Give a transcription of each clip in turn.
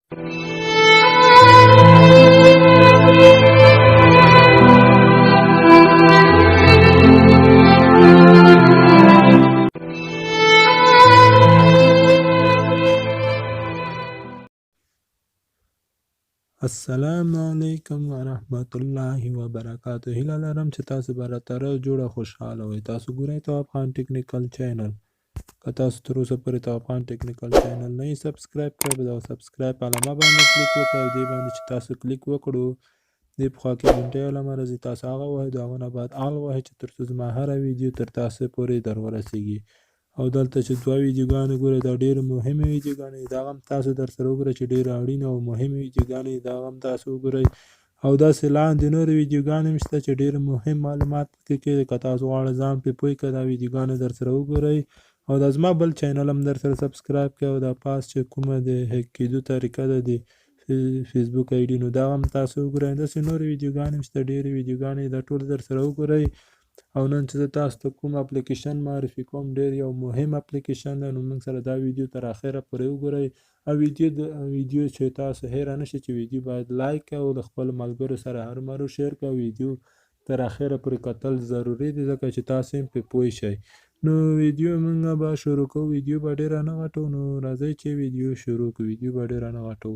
السلام علیکم ورحمت الله وبرکاته. هیله لرم چې تاسو به راته روغ جوړ او خوشحاله وئ. تاسو ګورئ تواب خان ټیکنیکل چینل. که تاسو تر اوسه پورې تواب خان ټیکنیکل چینل نه یې subscribe کړی، په دغه subscribe علامه باندې کلیک وکړئ او دې باندې چې تاسو کلیک وکړو، دې په خوا کې ګنټۍ علامه راځي، تاسو هغه وهئ، د هغه نه بعد all وهئ چې تر څو زما هره ویډیو تر تاسو پورې در ورسیږي. او دلته چې دوه ویډیوګانې ګورئ، دا ډېرې مهمې ویډیوګانې دي، دا هم تاسو در سره وګورئ چې ډېرې اړینې او مهمې ویډیوګانې دي، دا هم تاسو وګورئ. او داسې لاندې نورې ویډیوګانې هم شته چې ډېر مهم معلومات پکې کې، که تاسو غواړئ ځان پرې پوه کړئ، دا ویډیوګانې در سره وګورئ. او دا زما بل چینل هم در سره subscribe کړئ. او دا پاس چې کومه د hack کېدو طریقه ده د فیسبوک ID، نو دا هم تاسو وګورئ. داسې نورې ویډیوګانې هم شته، ډېرې ویډیوګانې، دا ټول در سره وګورئ. او نن چې زه تاسو ته کوم اپلیکیشن معرفي کوم، ډېر یو مهم اپلیکیشن دی، نو موږ سره دا ویډیو تر اخره پورې وګورئ. او ویډیو چې تاسو هېره نه شي چې ویډیو باید لایک کړئ او له خپلو ملګرو سره هرومرو share کړئ. ویډیو تر اخره پورې کتل ضروري دی، ځکه چې تاسو هم پرې پوه شئ. نو ویډیو موږ به شروع کوو، ویډیو به ډېره نه غټو. نو راځئ چې ویډیو شروع کړو، ویډیو به ډېره نه غټو.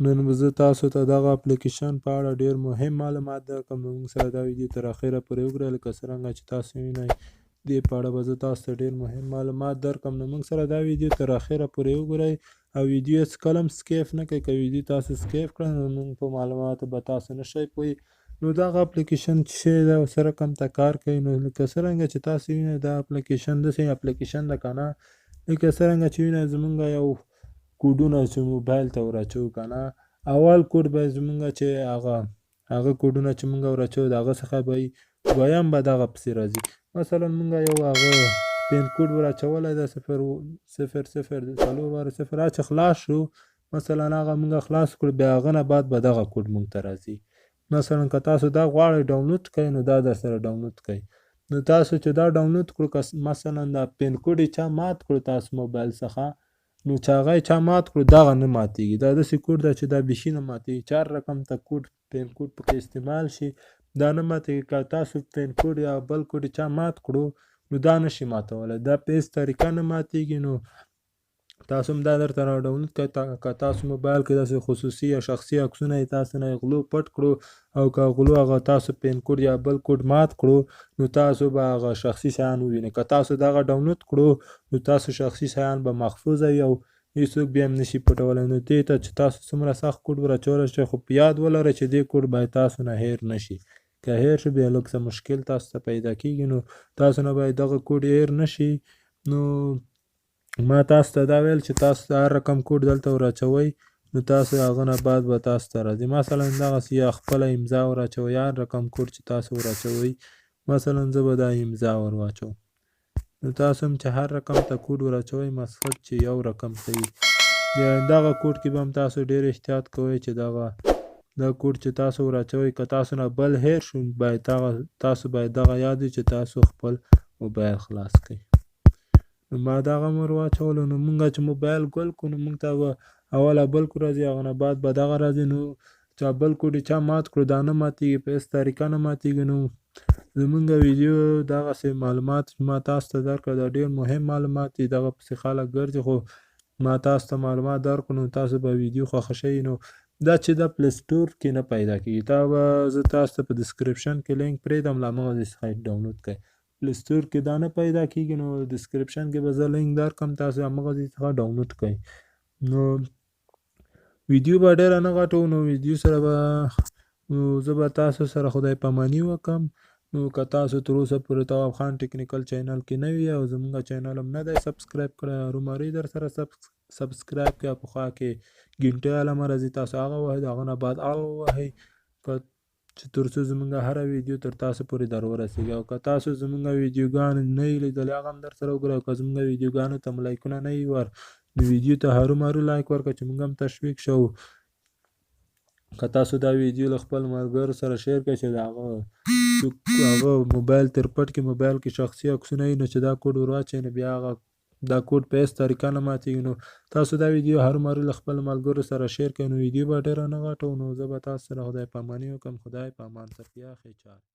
نن به زه تاسو ته دغه اپلیکیشن په اړه ډېر مهم معلومات درکړم، نو موږ سره دا ویډیو تر اخره پورې وګورئ. لکه څرنګه چې تاسو وینئ، دې په اړه به زه تاسو ته ډېر مهم معلومات درکړم، نو موږ سره دا ویډیو تر اخره پورې وګورئ. او ویډیو هېڅکله هم skip نه کړئ، که ویډیو تاسو skip کړئ نو موږ په معلوماتو به تاسو نه شئ پوه. نو دغه اپلیکیشن چې شی ده او سره کم ته کار کوي، نو لکه څرنګه چې تاسو وینئ دا اپلیکیشن داسې اپلیکیشن ده که نه، لکه څرنګه چې وینئ زمونږ یو کوډونه چې موبایل ته وراچوو که نه، اول کوډ به زمونږ چې هغه کوډونه چې مونږ وراچوو د هغه څخه به یې دویم به دغه پسې راځي. مثلا مونږ یو هغه PIN code وراچولی ده، 0 0 0 4 واره 0، هغه چې خلاص شو، مثلا هغه مونږ خلاص کړو، بیا هغه نه بعد به دغه کوډ مونږ ته راځي. مثلا که تاسو دا غواړئ ډاونلوډ کړئ، نو دا در سره ډاونلوډ کړئ. نو تاسو چې دا ډاونلوډ کړو، که مثلا دا PIN code یې چا مات کړو تاسو موبایل څخه، نو چې هغه یې چا مات کړو دغه نه ماتېږي. دا داسې کوډ ده چې دا بیخي نه ماتېږي، چې هر رقم ته کوډ PIN code پکې استعمال شي دا نه ماتېږي. که تاسو PIN code یا بل کوډ یې چا مات کړو نو دا نه شي ماتولی، دا په هېڅ طریقه نه ماتېږي. نو تاسو هم دا درته را ډاونلوډ کړئ. که تاسو موبایل کې داسې خصوصي یا شخصي عکسونه یې تاسو نه غلو پټ کړو، او که غلو هغه تاسو PIN code یا بل کوډ مات کړو، نو تاسو به هغه شخصي شیان ووینئ. که تاسو دغه ډاونلوډ کړو نو تاسو شخصي شیان به محفوظه وي او هېڅوک بیا هم نشي پټولی. نو دې ته چې تاسو څومره سخت کوډ وراچولی شئ، خو په یاد ولرئ چې دې کوډ باید تاسو نه هېر نه شي. که هېر شو بیا لږ څه مشکل تاسو ته پیدا کېږي، نو تاسو نه باید دغه کوډ هېر نه شي. نو ما تاسو ته دا ویل چې تاسو ته هر رقم کوډ دلته وراچوئ، نو تاسو هغه نه بعد به تاسو ته راځي. مثلا دغسې یا خپله امضا وراچوئ، هر رقم کوډ چې تاسو وراچوئ، مثلا زه به دا امضا ورواچوم، نو تاسو هم چې هر رقم ته کوډ وراچوئ، مقصد چې یو رقم ته وي. دغه کوډ کې به هم تاسو ډېر احتیاط کوئ چې دا کوډ چې تاسو وراچوئ، که تاسو نه بل هېر شو، باید تاسو باید دغه یاد وي چې تاسو خپل موبایل خلاص کړئ. نو ما دغه هم ور واچولو. نو مونږ چې موبایل ګل کړو، نو مونږ ته به اوله بل کوډ راځي، هغه نه بعد به دغه راځي. نو چا بل کوډ یې چا مات کړو دا نه ماتېږي، په هېڅ طریقه نه ماتېږي. نو زمونږ ویډیو دغسې معلومات چې ما تاسو ته درکړه، دا ډېر مهم معلومات دي، دغه پسې خلک ګرځي، خو ما تاسو ته معلومات درکړو، نو تاسو به ویډیو خوښه شئ. نو دا چې دا Play Store کې نه پیدا کېږي، دا به زه تاسو ته په description کې لینک پرېږدم، له هماغه ځای څخه یې ډاونلوډ کړئ. Play Store کې دا نه پیدا کېږي، نو description کې به زه لینک درکړم، تاسو هماغه ځای څخه ډاونلوډ کړئ. نو ویډیو به ډېره نه غټو، نو ویډیو سره به نو زه به تاسو سره خدای پاماني وکړم. نو که تاسو تر اوسه پورې تواب خان ټیکنیکل چینل کې نه وي او زمونږ چینل هم نه دی subscribe کړی، هرومرو یې در سره subscribe کړئ. په خوا کې ګنټۍ علامه راځي، تاسو هغه وهئ، د هغه نه بعد all ووهئ، که چې تر څو زمونږ هره ویډیو تر تاسو پورې در ورسېږي. او که تاسو زمونږ ویډیوګانې نه یې لیدلې، هغه هم در سره وګورئ. او که زمونږ ویډیوګانو ته مو لایکونه نه یې ور نو ویډیو ته هرومرو لایک ورکړه چې موږ هم تشویق شو. که تاسو دا ویډیو له خپل ملګرو سره شیر کړئ چې د هغه څوک هغه موبایل تر پټ کې موبایل کې شخصي عکسونه وي، نو چې دا کوډ ور واچوي نو بیا هغه دا کوډ په هېڅ طریقه نه ماتېږي. نو تاسو دا ویډیو هرومرو له خپلو ملګرو سره شیر کړئ. نو ویډیو به ډېره نه غټوو، نو زه به تاسو سره خدای پاماني وکړم. خدای پامان، تر بیا ښې چارې.